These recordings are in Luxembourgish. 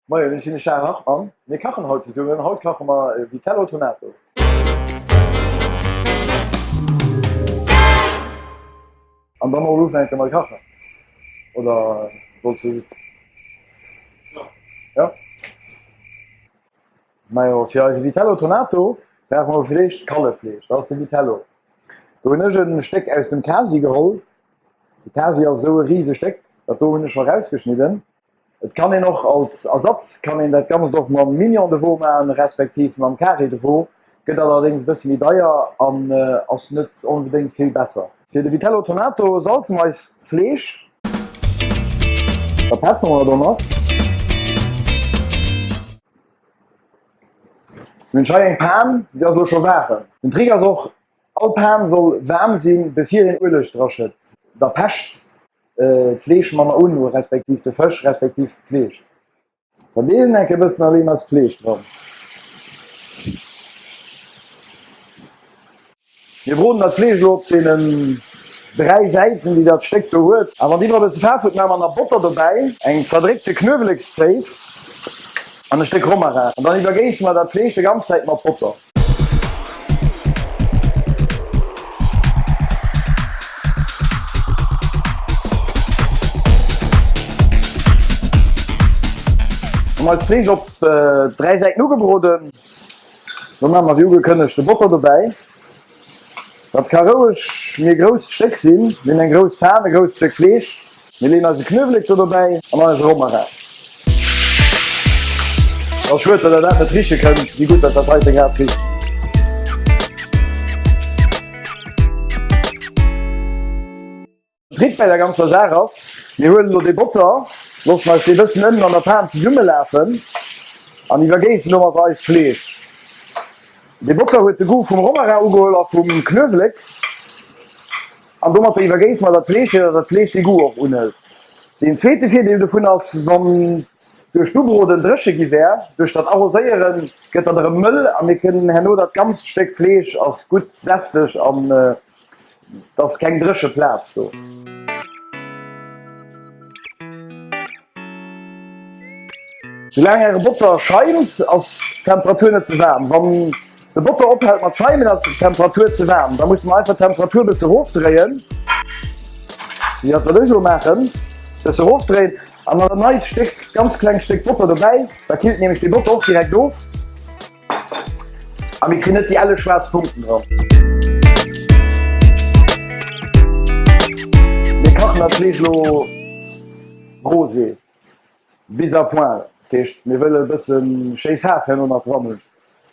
Moien, ech sinn de Charel Hartmann. Mir kachen haut zesummen. Haut kache mer Vitello Tonato. An dann och ufänke mat kachen? Oder wolls du just? Jo. Majo, fir eise Vitello Tonato brauche mer fir d'éischt Kalleffleesch, dat ass de Vitello. Do hunn ech e Stéck aus dem Kasi geholl. De Kasi ass esou e rise Stéck, dat do hunn ech scho rausgeschnidden. Et kann een och als Ersatz kann een dat Ganzt och mam Mignon de veau maachen, respektiv mam Carré de veau, gëtt allerdéngs e bësse méi deier an ass net onbedéngt vill besser. Fir de Vitello Tonato salze mer eist Fleesch, da peffere mer et och nach. Mir hunn hei eng Pan, déi ass elo scho waarem. Den Trick ass och, all Pan soll waarm sinn, bevir een Ueleg draschëtt, da pecht d'Fleesch manner un, respektiv de Fësch, respektiv d'Fleesch. Zerdeelen enk e bëssen a leen eist Fleesch dran. Mir broden dat Fleesch elo op deenen 3 Säiten, déi dat Stéck do huet. A wann déi e bësse Faarf huet, maache mer nach Botter dobäi, eng zerdréckte Knuewelekszéif an e Stéck Romarin. An dann iwwergéisse mer dat Fleesch de ganz Zäit mat Botter. Hunn eist Fleesch op 3 Säiten ugebroden. Lo maache mer wéi ugekënnegt de Botter dobäi. Dat ka roueg méi e grousst Stéck sinn. Mir hunn eng grouss Pan, e grousst Stéck Fleesch. Mir leeën eise Knuewelek do dobäi an eise Romarin. Ass schued dat der dat net riche kënnt, wéi gutt dat dat heite grad richt. Den Trick bäi der ganzer Saach ass, mir huelen elo dee Botter, loossen eis dee bëssen ënnen an der Pan zesummelafen an iwwergéissen domat eist Fleesch. Dee Botter huet de Goût vum Romarin ugeholl a vum Knuewelek. An domatter iwwergéisse mer dat Fleesch, fir datt dat Fleesch dee Goût och unhëlt. Deen zweete Virdeel dovun ass, wann duerch d'Ubroden dréche gi wär, duerch dat Arroséiere gëtt dat erëm mëll a mir kënnen herno dat ganzt Stéck Fleesch ass gutt säfteg an et ass keng dréche Plaz do. Soulaang äre Botter schaimt, ass d'Temperatur net ze waarm. Wann de Botter ophält mat schaimen, ass d'Temperatur ze waarm. Da musse mer einfach d'Temperatur bësse rofdréien, wéi dat wat ech elo maachen, bësse rofdréien an nach en neit Stéck, ganz klengt Stéck Botter dobäi. Da killt nämlech de Botter och direkt of a mir kréien net déi elle schwaarz Punkten dran. Mir kachen dat Fleesch elo rosé. Bis à point, dat heescht mir wëlle e bësse schéi Faarf herno nach dran hunn.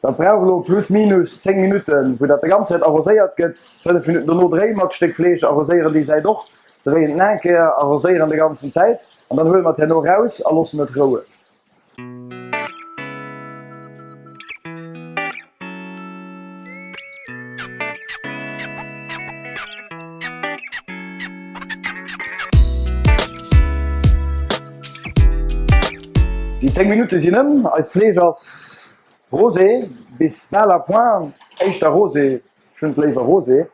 Dat brauch elo plus minus 10 Minutten, wou dat de ganz Zäit arroséiert gëtt. 5 Minutten dono dréie mer d'Stéck Fleesch, arroséieren déi Säit och, dréien et nach eng Kéier, arroséieren de ganzen Zäit an dann huele mer et herno raus a loossen et rouen. Déi 10 Minutte sinn ëm, eist Fleesch ass rosé bis bal à point, éischter rosé, ech hunn et léiwer rosé.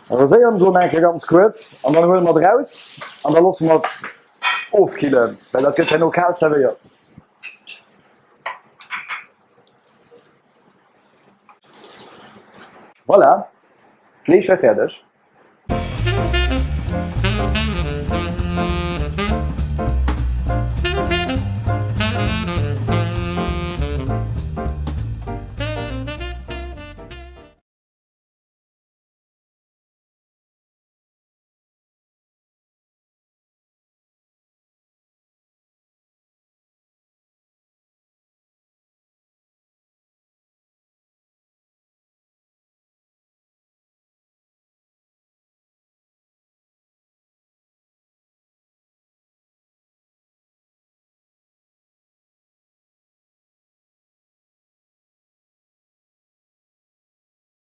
Roséieren et elo nach eng Kéier ganz kuerz an dann huele mer et eraus an da loosse mer et ofkillen, well dat gëtt herno kal zerwéiert. Voilà, Fleesch war fäerdeg.